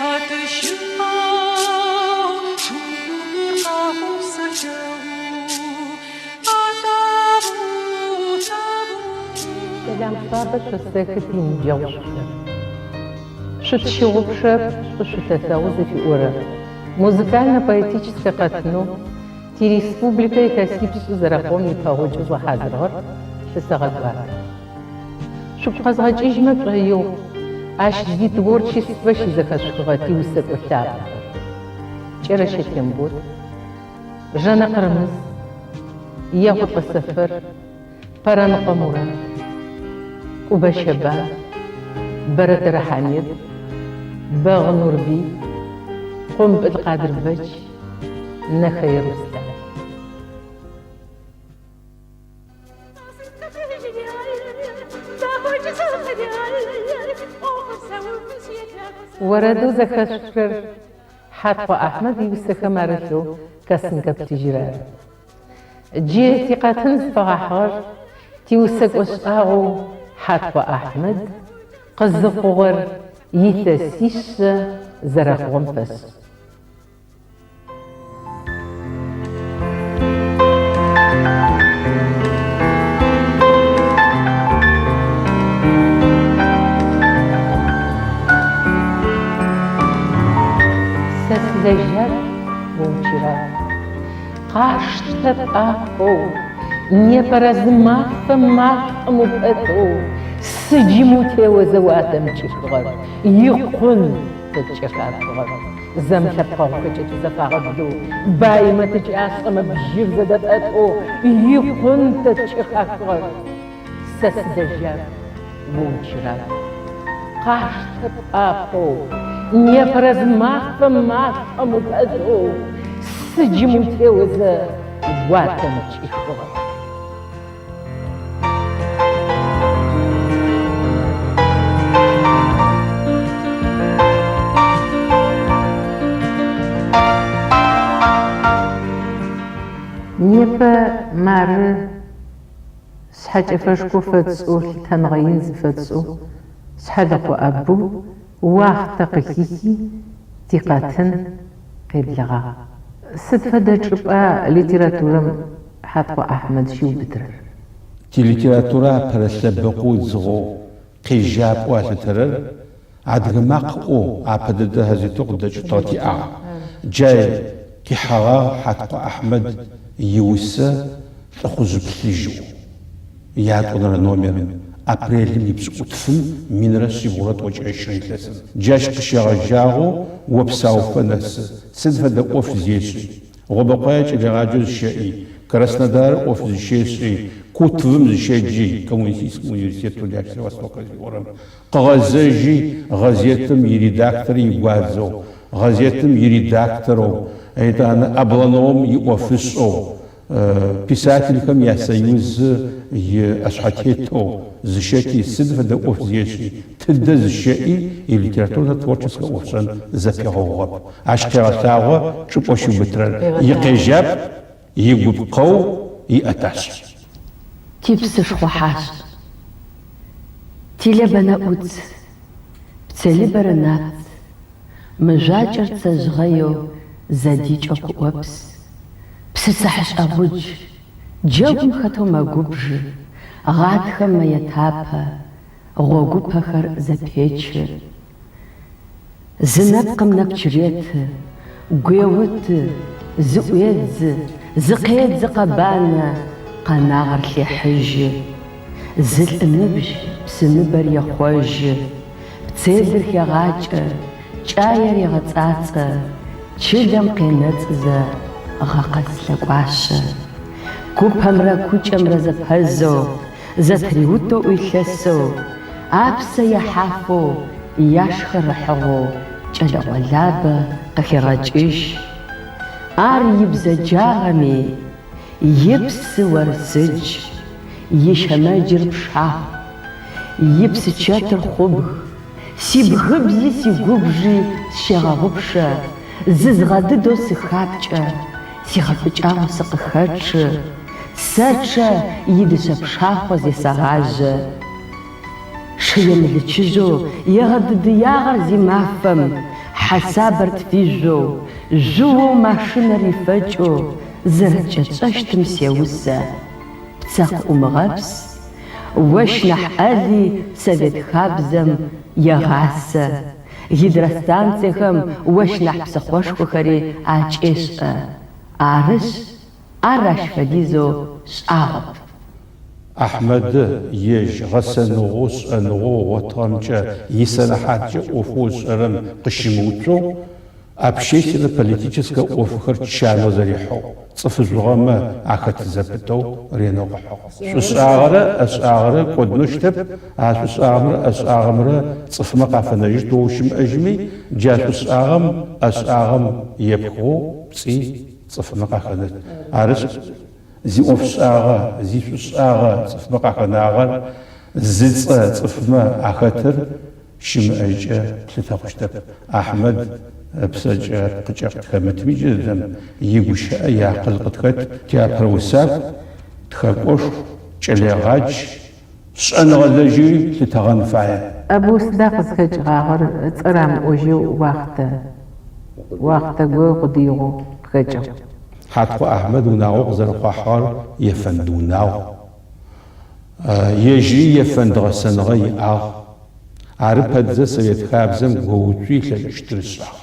Сэлам фабэ шъосэхы тиныбджэгъушӏухэр. Шъутщыгъупшэп, шӏу шъутэлъэгъу зыфиӏорэ музыкальнэ-поэтическэ къэтынэу тиреспубликэ илъэсипшӏ зэрэхъугъэм ипэгъокӏэу згъэхьазырыгъэр лъысэгъэкӏуатэ. Шъугу къэзгъэкӏыжьмэ шӏоигъу ащ зитворчествэ щызэхэшъухыгъэ тиусэкӏо лъапӏэхэр, Кӏэрэщэ Тембот, Жэнэ Къырымыз, Ехъулӏэ Сэфэр, Пэрэныкъо Мурат, Кӏубэ Щэбан, Бэрэтэрэ Хьамед, Бэгъ Нурбый, Къумпӏыл Къадырбэч, Нэхэе Руслъан. Орэдэу зэхэшъухырэр Хьаткъо Ахьмэд иусэхэм арылъэу Косынкэ плъыжьыр ары. Джы тикъэтын зыфэгъэхьыгъэр тиусэкӏо шӏагъоу Хьаткъо Ахьмэд къызыхъугъэр илъэсишъэ зэрэхъугъэм фэшӏ. Сэ сылэжьакӏу, о учыракӏу. Къаштэ пӏапэу, непэрэ зы мафэм машӏом упэтэу, сыджым утеозэ уатэм кӏихыгъэр, икъун тэ ткӏэхахыгъэр. Зэмылъэпкъэгъухэкӏэ тызэфагъэблэу, баймэ тыкӏашӏэмэ бжьыр зэдэтӏэтэу, икъун тэ ткӏэхахыгъэр. Сэ сылэжьакӏу, о учыракӏу. Къаштэ пӏапэу, непэрэ зы мафэм машӏом упэтэу, сыджым утеозэ уатэм кӏихыгъэр. Непэ мары шъхьэкӏэфэшхо фэтшӏэу, лъытэныгъэ ин зыфэтшӏэу Шъхьэлэхъо Абу уахътэ къыхихи, тикъэтын къеблэгъагъ. Сыд фэдэ чӏыпӏа литературэм Хьаткъо Ахьмэд щиубытырэр? Тилитературэ апэрэ лъэбэкъоу ыдзыгъэу, къежьапӏэу алъытэрэр Адыгэ макъ ыӏоу апэ дэдэ газетэу къыдэкӏытыгъэ тиӏагъ. Джай къихьэгъагъ Хьаткъо Ахьмэд иусэ Лӏыхъужъ плъыжь ыӏоу. Ятӏонэрэ номерым, апрелым ипшӏыкӏутфым минрэ шъибгъурэ тӏокӏырэ щырэ илъэсым. Джащ къыщегъэжьагъэу опсауфэ нэсы, сыд фэдэ ӏоф зешӏи, Гъобэкъуае кӏэлэегъаджэу зыщэӏи, Краснодар ӏоф зыщешӏи, КУТВ-м зыщеджи, Коммунистическэ университетэу Дальнего Востока зыфиӏорэм, къыгъэзэжьи, гъэзетым иредактор игуадзэу, гъэзетым иредакторэу, етӏанэ облоном иӏофышӏэу, Писательхэм я Союз и ӏэшъхьэтетэу зыщэти, сыд фэдэ ӏоф зешӏи, тыдэ зыщэӏи, илитературнэ-творческэ ӏофшӏэн зэпигъэугъэп. Ащ къегъэлъагъо чӏыпӏэу щиубытырэр, икъежьапӏ, игупкъэу, иӏэташъхь. Типсышхъухьашӏ, Ти Лэбэ нэӏуц, Пцелыбэрэ напц, Мыжъуакӏэр цэжъгъэеу зэдикӏэу къыӏопс, Псыцэхьышӏэ гъудж, джэгум хэтэу мэгубжы, Гъатхэм мэетапэ, гъогупэхэр зэпечы. Зы нэпкъым нэпч реты, гуеуты, зыӏуедзы, зыкъедзы къэбанэ, къэнагъэр лъехьыжьы. Зы лӏы ныбжь псыныбэр ехъожьы. Пцелыр хегъакӏэ, кӏаер егъэцӏацӏэ, чылэм къенэцӏызэ, гъэ къэс лъэкӏуашъэ. Купэмрэ кукӏэмрэ зэпэзэу, зэтыриутэу ӏуилъэсэу, апсэ яхьафэу, яшхэр ыхьыгъэу кӏэлэгъолабэ къыхегъэкӏыжь. Ар ибзэджагъэми, ипсы орсыдж, ищэмэджыр пшахъу. Ипсычэтыр хъубг, сибгыбзи сигубжи сщегъэгъупшэ, зызгъэдыдэу сыхапкӏэ, сигъэпӏыкӏагъэу сыкъыхэчъы, сэчъэ идышъэ пшахъо зесэгъажьэ. Шы емылычыжьэу егъэдыдыягъэр зимафэм. Хьасабэр тфижъоу, жъыоу машинэр рифэкӏэу зэрэткӏэтшӏэщтым сеусэ. Пцэ къыӏумыгъэпс, ощ нахь ӏэли Совет хабзэм егъасэ, гидростанциехэм ощ нахь псыхъошхохэри акӏешӏэ. Арышъ, ар ащ фэдизэу шӏагъоп. Ахьмэд ежь гъэсэныгъэу, шӏэныгъэу ыгъотыгъэмкӏэ, исэнэхьаткӏэ ӏофэу ышӏэрэм къыщымыуцоу, общественнэ-политическэ ӏофхэр чанэу зэрихьэу, цӏыф жъугъэмэ ахэт зэпытэу ренэу къыхьыгъ. Шӏушӏагъэрэ ӏэшӏагъэрэ кӏодынэу щытэп, а шӏушӏагъэмрэ ӏэшӏагъэмрэ цӏыфмэ къафэнэжьыщт о ущымыӏэжьми, джа шӏушӏагъэм, ӏэшӏагъэм епхыгъэу пцӏи цӏыфмэ къахэнэщт. Арышъ, Зиӏофшӏагъэ, зишӏушӏагъэ цӏыфмэ къахэнагъэр, зыцӏэ цӏыфмэ ахэтыр щымыӏэжькӏэ плъытэ хъущтэп. Ахьмэд ыпсэкӏэ ыпкъыкӏэ къытхэмытми джыдэдэм игущыӏэ, иакъыл къытхэт. Тиапэрэ усакӏу, тхэкӏошху, кӏэлэегъадж, шӏэныгъэлэжьэуи лъытэгъэн фае. Абу сыда къызхэкӏыгъагъэр ыцӏэ рамыӏожьэу уахътэ, уахътэ го ыкъудыигъэу къыхэкӏыгъ. Хьаткъо Ахьмэд унагъоу къызэрыхъуахьыгъэр ефэнд унагъу. Ежьыри ефэнд гъэсэныгъэ иӏагъ. Ары пэтзэ Совет хабзэм гоуцуи ылъэкӏыщтыр ышӏагъ.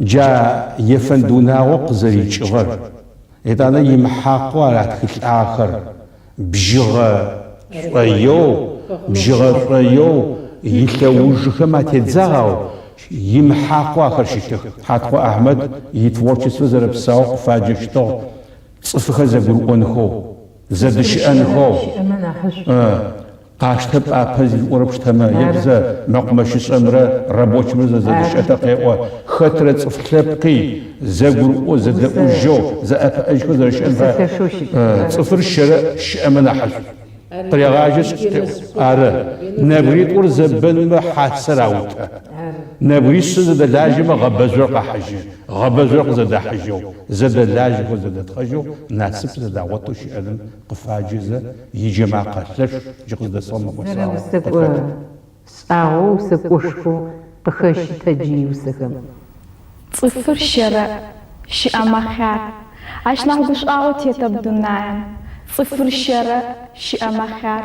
Джа ефэнд унагъо къызэрикӏыгъэр, етӏанэ имыхьакъэу аратхылӏагъэхэр, бжьыгъэ шӏоеу, бжьыгъэ шӏоеу илъэужхэм атедзагъ, ау имыхьакъэу ахэр щытых. Хьаткъо Ахьмэд итворчествэ зэрэпсаоу къыфаджэщтыгъ цӏыфыхэр зэгурыӏонхэу, зэдыщыӏэнхэу. Къаштэ пӏапэ зыфиӏорэ пштэмэ, е бзэ мэкъумэщышӏэмрэ рабочымрэ зэзэдыщыӏэтэ къеӏо, хэтрэ цӏыф лъэпкъи зэгурыӏоу, зэдэӏужьэу, зэӏэпыӏэжьхэу зэрэщыӏэн фае. Цӏыфыр щэрэ щыӏэмэ нахьышӏу. Къырегъажьэшъ, къеӏо. Ары. Нэбгыритӏур зэбэнмэ хьасэр аутэ. Нэбгырищыр зэдэлажьэмэ гъэбэжъур къахьыжьы. Гъэбэжъур къызэдахьыжьэу, зэдэлажьэхэу, зэдэтхъэжьэу, насып зэдагъотэу щыӏэным къыфаджэзэ, иджэмакъэ лъэш джы къыздэсыгъэм мыкӏосагъэу Зэрэусэкӏо къыхэт. шӏагъоу, усэкӏошхоу къыхэщы тэджы иусэхэм. Цӏыфыр щэрэӏ, щыӏэмэ хъяр. Ащ нахь гушӏуагъо тетэп дунаем. Цӏыфыр щэрэӏ, щыӏэмэ хъяр.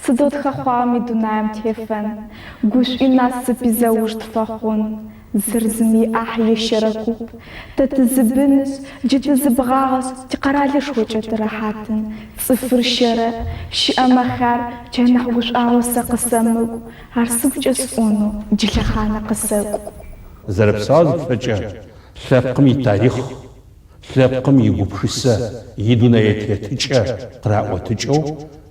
Сыдэу тхэхъуагъэми дунаем тефэн. Гушӏуи насыпи зэуж тфэхъун. Зыр зым иӏахь ещэрэ куп. Тэ тызыбынышъ, джы тызыбгъагъэшъ, тикъэралышхокӏэ тырэхьатын. Цӏыфыр щэрэӏ, щыӏэмэ хъяр, джа нахь гушӏуагъо сэ къысэмыкӏу. Ар сыгукӏэ сӏонэу джы лъэхъанэ къысэкӏу. Зэрэпсау зыплъэкӏэ, лъэпкъым итарихъ, Лъэпкъым игупшысэ, идунэететыкӏэ къыраӏотыкӏэу,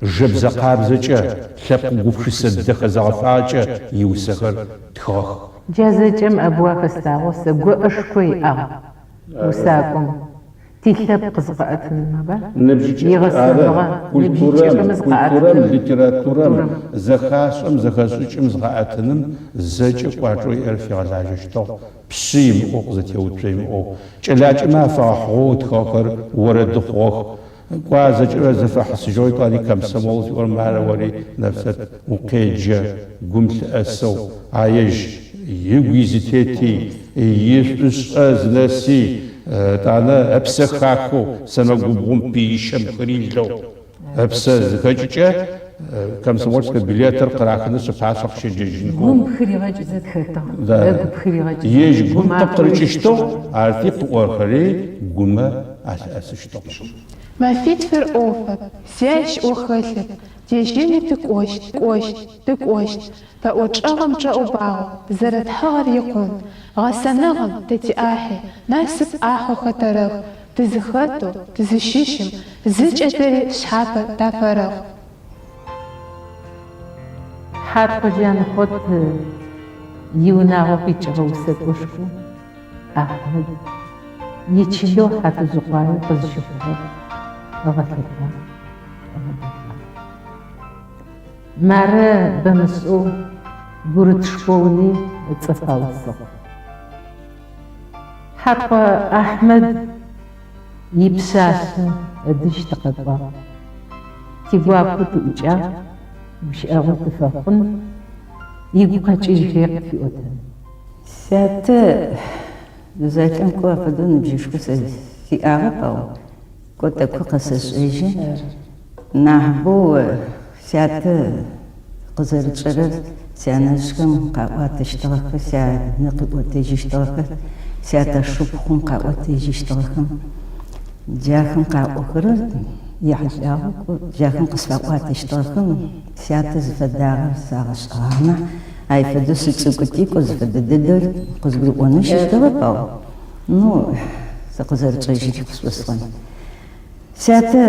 жэбзэ къабзэкӏэ, лъэпкъ гупшысэ дэхэ зэгъэфагъэкӏэ иусэхэр тхыгъэх. Джа зэкӏэм Абу ахэслъагъоу сэ гоӏэшхо иӏагъ усакӏом, тилъэпкъ зыкъыӏэтыным, аба? Игъэсэныгъэ, ныбжьыкӏэхэм Культурэм, зыкъаӏэтыным, литературэм, зэхашӏэм, зэхэшӏыкӏым зыкъаӏэтыным зэкӏэ кӏуачӏэу иӏэр фигъэлажьэщтыгъ. Пшъы имыӏэу, къызэтеуцо имыӏэу. Кӏэлакӏэмэ афэгъэхьыгъэу ытхыгъэхэр орэды хъугъэх. Кӏо, а зэкӏэ зэфэхьысыжьыгъэу етӏани комсомол зыфиӏорэм мары ори, Нэфсэт, укъеджэ, гум лъыӏэсэу, а ежь ыгу изытети, ишӏушӏэ зынэси, етӏанэ ыпсэ хахэу, сэмэгубгъум пыищэм пхырилэу. Ыпсэ зыхэкӏыкӏэ комсомольскэ билетыр къырахынышъ ыпашъхьэ къыщеджэжьынхэу. Гум пхыригъэкӏызэ тхэщтыгъ. Ыгу пхыригъэкӏызэ. Ежь гум къыпкъырыкӏыщтыгъ, арти къыӏохэри гумэ алъыӏэсыщтыгъ. Мэфитфыр ӏофэп, си ащ ӏо хэлъэп, Тежьэни тыкӏощт, кӏощт, тыкӏощт. Пэӏо чӏэгъым чӏэӏубагъэу зэрэтхьыгъэр икъун. Гъэсэныгъэм тэ тиӏахьи, насып ӏахьэу хэтэрэх, Тызыхэтэу, тызыщыщым, зыкӏэ тэри шъхьапэ тафэрэхъу. Хьаткъо Джанхъот иунагъо къикӏыгъэ усэкӏошхоу Ахьмэд ичылэу Хьатыжъыкъуае къызщыхъугъэр ыгъэлъэпӏагъ, ыгъэдэхагъ. Мары бэмышӏэу гурыт школми ыцӏэ фаусыгъ. Хьаткъо Ахьмэд ипшъашъэ ыдэжь тыкъэкӏуагъ. Тигуапэу тыӏукӏагъ, гущыӏэгъу тыфэхъун, игукъэкӏыжьхэри къытфиӏотэн. Сятэ зэлӏэм кӏо афэдэу ныбжьышхо сэ сиӏагъэп, ау кӏо тӏэкӏу къэсэшӏэжьы. Нахьыбэу сятэ къызэрычӏэрэр сянэжъхэм къаӏуатэщтыгъэхэр, сянэ къыӏотэжьыщтыгъэхэр, сятэ шыпхъум къаӏотэжьыщтыгъэхэм. Джахэм къаӏохэрэр ехьылӏагъэу кӏо джахэм къысфаӏуатэщтыгъэхэм сятэ зыфэдагъэр сагъэшӏэгъагъ нахь. Ай фэдэу сыцӏыкӏути, кӏо зыфэдэ дэдэр къызгурыӏонэу щытыгъэп, ау, ну, сэ къызэрычӏэжьыри къысшӏосӏон. Сятэ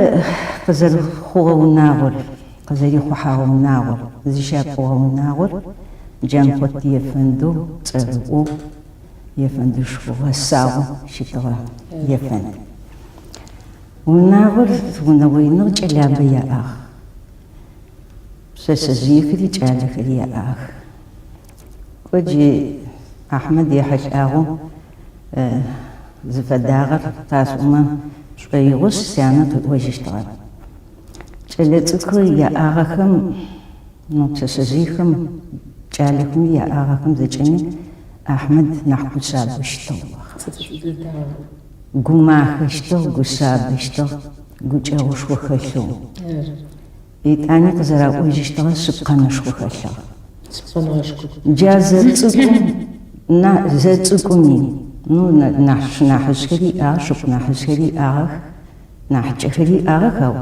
къызэрыхъугъэ унагъор, къызэрихъухьагъэ унагъор, зыщапӏугъэ унагъор Джанхъот ефэндэу цӏэрыӏоу, ефэндышхо гъэсагъэу щытыгъэ ефэнд. Унагъор унэгъо иныгъ кӏэлабэ яӏагъ. Пшъэшъэжъыехэри кӏалэхэри яӏагъэх. Кӏо джы Ахьмэд ехьылӏагъэу зыфэдагъэр къасӏомэ шӏоигъошъ, сянэ къыӏожьыщтыгъэ. Кӏэлэцӏыкӏу яӏагъэхэм, ну, пшъэшъэжъыехэм, кӏалэхэми яӏагъэхэм зэкӏэми Ахьмэд нахь гушъабэу щытыгъ. Гумахэщтыгъ, гушъабэщтыгъ, гукӏэгъушхо хэлъэу. Етӏани къызэраӏожьыщтыгъэр шъыпкъэнышхо хэлъыгъ. Джа зэцӏыкӏум, зэцӏыкӏуми, ну, нахь шынахьыжъхэри иӏагъ, шыпхъу нахьыжъхэри иӏагъэх, нахьыкӏэхэри иӏагъэх, ау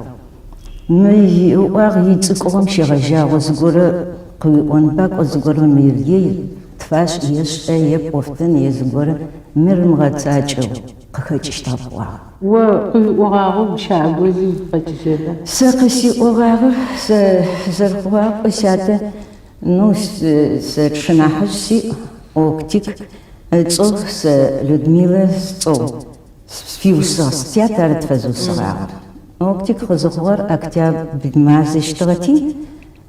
мы ыӏуагъ ицӏыкӏугъэм щегъэжьагъэу зыгорэ къыуиӏонба, кӏо зыгорэ мыр е тфашӏ, е шӏэ, е пӏофтэн, е зыгорэ мыр ымыгъэцакӏэу къыхэкӏыщтыгъэп ыӏуагъ. О къыуиӏогъагъэу гущыӏэ зи угу къэкӏыжьрэба? Сэ къысиӏогъагъэр, сэ зэрэхъугъагъэу сятэ, ну, сэ шынахьыжъ сиӏ, Октик ыцӏэу, сэ Людмилэ сцӏэу сфиусыгъ, сят ары тфэзыусыгъагъэр. Октик къызыхъугъэр октябрь мазэщтыгъэти,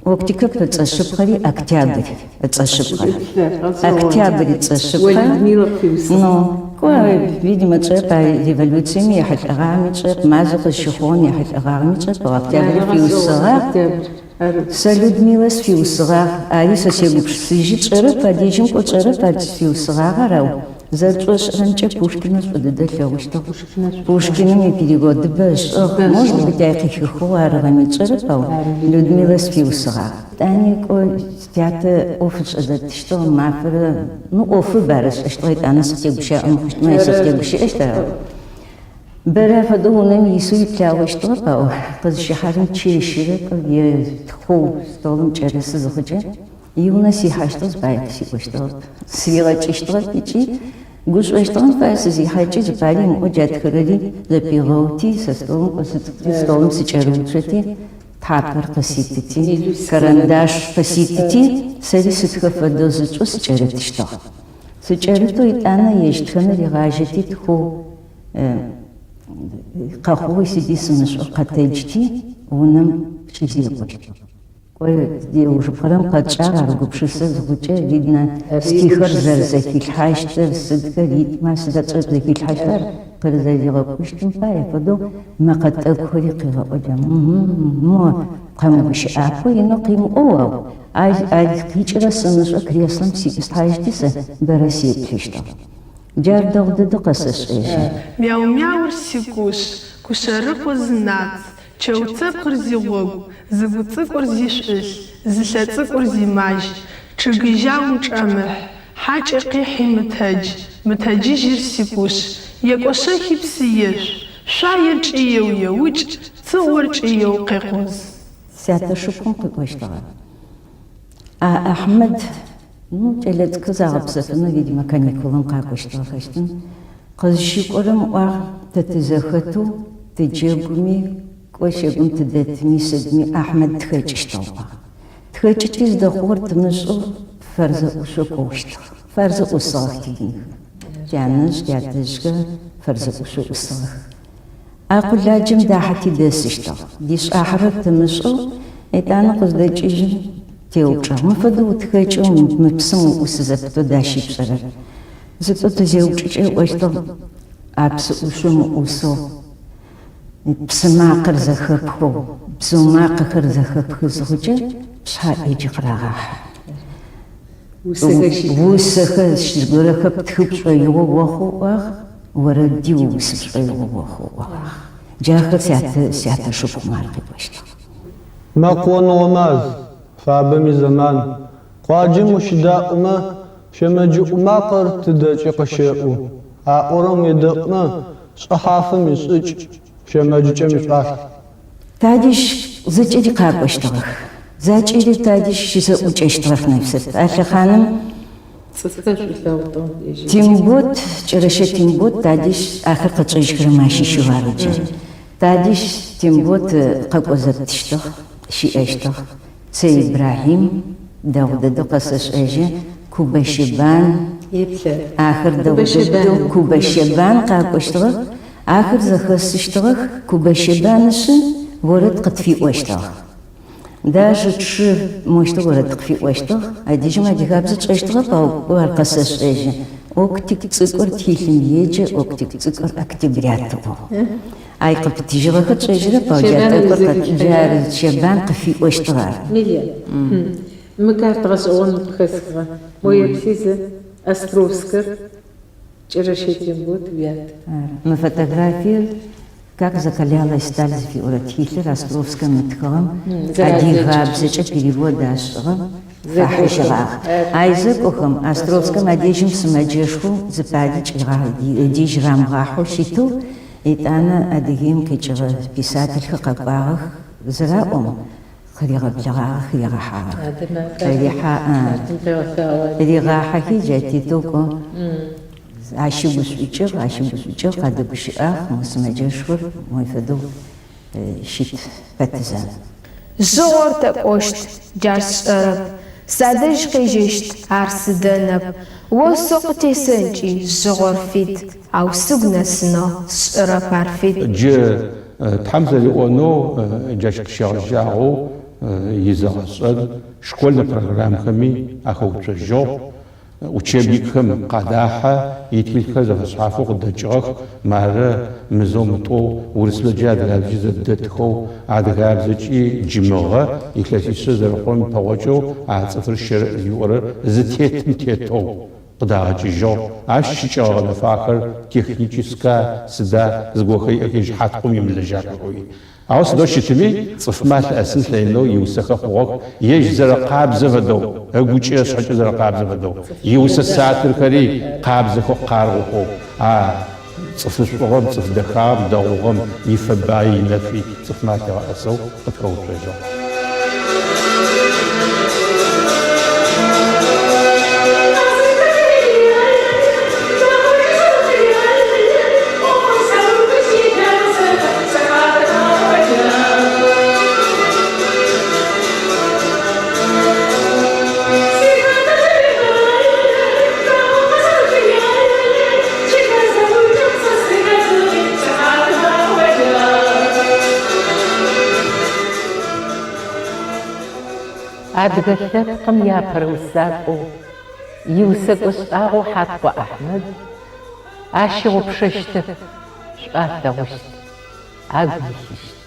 Октикэп ыцӏэ шъыпкъэри Октябрь ыцӏэ шъыпкъэр. Октябрь ыцӏэ шъыпкъэр. Ну, кӏо, видимо, тшӏэрэп, а революциеми ехьылӏэгъагъэми тшӏэрэп, мазэу къызщыхъугъэм ехьылӏэгъагъэми тшӏэрэп, ау Октябрь фиусыгъагъ. Сэ Людмилэ сфиусыгъагъ, ари сэ сегупшысыжьы, тшӏэрэп, а дежьым кӏо тшӏэрэп ар сфиусыгъагъэр, ау Зэрэтшӏошӏырэмкӏэ Пушкиныр шӏу дэдэ ылъэгъущтыгъ. Пушкиным ипереводыбэ ышӏыгъ, может быть, ай къыхихыгъэу арыгъэми тшӏэрэп, ау Людмилэ сфиусыгъагъ. Етӏани кӏо тятэ ӏоф ышӏэ зэпытыщтыгъ, мафэрэ, ну, ӏофыб ар ышӏэщтыгъ, етӏанэ сыкъытегущыӏэ мыхъущтмэ, сыкъытегущыӏэщт, ау бэрэ афэдэу унэм исэу иплъагъощтыгъэп, ау къызщихьэрэм чэщырэ е тхэу столым кӏэрысы зыхъукӏэ, Иунэ сихьащтыгъ, зыпари къысиӏощтыгъэп. Сыригъэкӏыщтыгъэп ыкӏи гушӏощтыгъэм пае сызихьэкӏи зыпари ымыӏоу джа тхырэри зэпигъэути, сэ столым кӏо сыцӏыкӏути, столым сыкӏэрыуцоти, тхьапэр къыситыти, карандаш къыситыти, сэри сытхэ фэдэу зыцӏэу сыкӏэрытыщтыгъ. Сыкӏэрытэу етӏанэ ежь тхэныр ригъажьэти тхэу къэхъугъи сыди сымышӏэу къэтэджти, унэм кӏызекӏощтыгъ. Кӏо, ыужыпкъэрэм къэтшӏагъ ар гупшысэ зыхъукӏэ, видно, стихэр зэрэзэхилъхьащтыр, сыдхэр ритма, сыда тшӏэрэп зэхилъхьащтыр, къызэригъэкӏущтым пае фэдэу мэкъэ тӏэкӏухэри къигъэӏоджэ. Мо къэмыгущыӏапэу инэу къимыӏоу, ау ай къикӏырэ сымышӏэу креслэм сиӏысхьажьти сэ бэрэ сеплъыщтыгъ. Джар дэгъу дэдэу къэсэшӏэжьы. Мяу-мяур сикуш, Кушъэрыкъо зынац, Чэу цэпкъыр зигъогу, зыгу цӏыкӏур зишӏулъ, зылъэ цӏыкӏур зимажь, чъыгы жьаум чӏэмыхь, хьакӏэ къихьи мытэдж, мытэджыжьыр сикуш, екӏошъэхи псы ешъу, шъуаер кӏыеу еукӏ, цыгъор кӏыеу къекъуз. Сятэ шыпхъум къыӏощтыгъэ. А Ахьмэд, ну, кӏэлэцӏыкӏу загъэпсэфынэу, видимо, каникулым къакӏощтыгъэхэщтын, Къызщыкӏорэм ыӏуагъ, тэ тызэхэтэу тыджэгуми, кӏо щагум тыдэтми сыдми Ахьмэд тхэкӏыщтыгъ ыӏуагъ. Тхэкӏыти зыдэхъугъэр тымышӏэу Фарзэ ӏушъо кӏощтыгъ. Фарзэ ӏусыгъэх тибынхэр. Тянэжъ, тятэжъхэр Фарзэ ӏушъо ӏусыгъэх. А къуладжэм дахьэти дэсыщтыгъ. Дишӏахьырэр тымышӏэу етӏанэ къыздэкӏыжьым теупчӏыгъ. Мы фэдэу утхэкӏэу мы псым уӏусы зэпытэу да щыпшӏэрэр? Зытӏо тызеупчӏыкӏэ ыӏощтыгъ, а псы ӏушъом уӏусэу, псы макъэр зэхэпхэу, бзыу макъэхэр зэхэпхы зыхъукӏэ, пшъхьэ ӏэджи къырагъахьэ. Усэхэр зыгорэхэр птхы пшӏоигъо охъу ыӏуагъ, орэди уусы пшӏоигъо охъу ыӏуагъ. Джахэр сятэ сятэшыпхъумэ ар къыӏощтыгъ. Мэкъуоныгъо маз, фабэм изэман. Къуаджэм ущыдаӏомэ, щэмэджыӏу макъэр тыдэкӏи къыщэӏу. Аӏорэм уедэӏумэ, шӏыхьафым ишӏыкӏ, щэмэджыкӏэм ишӏуалъхь. Тадэжь зэкӏэри къакӏощтыгъэх. Зэкӏэри тадэжь щызэӏукӏэщтыгъэх Нэфсэт. А лъэхъаным Тембот, Кӏэрэщэ Тембот тадэжь ахэр къэчӏэжьхэрэм ащыщэу ары джы. Тадэжь Тембот къэкӏо зэптыщтыгъ, щыӏэщтыгъ. Цэй Ибрахьим, дэгъу дэдэу къэсэшӏэжьы, Кубэ Щэбан, ахэр дэгъу дэдэу Кубэ Щэбан къакӏощтыгъэх, Ахэр зэхэсыщтыгъэх, Кубэ Щэбанышъы орэд къытфиӏощтыгъ. Даже тшы мощтэу орэд къыфиӏощтыгъ. Адыжьым адыгабзэ тшӏэщтыгъэп, ау ар къэсэшӏэжьы. Октик цӏыкӏур тхылъым еджэ, Октик цӏыкӏур октябрят ыӏоу. Ай къыпытыжьыгъэхэр тшӏэжьырэп, ау джа тӏэкӏур джар Щэбан къыфиӏощтыгъ ар. Милия, мы карт гъэшӏэгъон къыхэсхыгъэ. Мо еплъи зэ, Островскэр. Кӏэрэщэ Тембот уят. Мы фотографиер Как закалялась сталь зыфиӏорэ тхылъыр Островскэм ытхыгъэм адыгабзэкӏэ перевод ашӏыгъэм фахьыжьыгъагъ. Ай зэкӏохэм Островскэм адежьым сымэджэшхоу зыпари ыдежь рамыгъахьэу щытэу, етӏанэ Адыгеим къикӏыгъэ писательхэр къэкӏуагъэх зыраӏом, Къыригъэблэгъагъэх, ригъэхьагъэх. Ригъахьэхи, джа тетэу кӏо, ащыгушӏукӏыгъ, ащыгушӏукӏыгъ, къадэгущыӏагъ, мо сымэджэшхор мой фэдэу щыт пэтызэ. Жъыгъор тэ кӏощт, джар сшӏэрэп, Садэжь къежьэщт, ар сыдэнэп. Осэу къытесэнкӏи жъыгъор фит, Ау сыгу нэсынэу сшӏэрэп ар фит. Джы Тхьэм зэриӏонэу джащ къыщегъэжьагъэу изэгъэшӏэн школьнэ программхэми ахэуцожьыгъ, учебникхэм къадахьэ, итхылъхэр зэфэшъхьафэу къыдэкӏыгъэх, мары мызэу-мытӏоу урысыбзэкӏи адыгабзэкӏи зэдэтхэу, адыгабзэкӏи джы мыгъэ илъэсишъэ зэрэхъурэм пэгъокӏэу а цӏыфыр щэрэӏ зиӏорэр зытетым тетэу къыдагъэкӏыжьыгъ. Ащ щыкӏэгъэ гъэнэфагъэхэр техническа, сыда, зыгорэхэр иӏэх ежь Хьаткъом имылэжьакӏохэуи. Ау сыдэу щытми, цӏыфмэ алъыӏэсын лъэинэу иусэхэр хъугъэх, ежь зэрэкъабзэ фэдэу, ыгукӏэ ышъхьэкӏэ зэрэкъабзэ фэдэу, иусэ сатырхэри къабзэхэу, къаргъохэу, а цӏыфышӏугъэм, цӏыф дэхагъэм, дэгъугъэм ифэбаи, инэфи цӏыфмэ алъигъэӏэсэу къытхэуцожьыгъ. Адыгэ лъэпкъым иапэрэ усакӏоу, иусэкӏо шӏагъоу Хьаткъо Ахьмэд ащыгъупшэщтэп, шӏу алъэгъущт, агу илъыщт.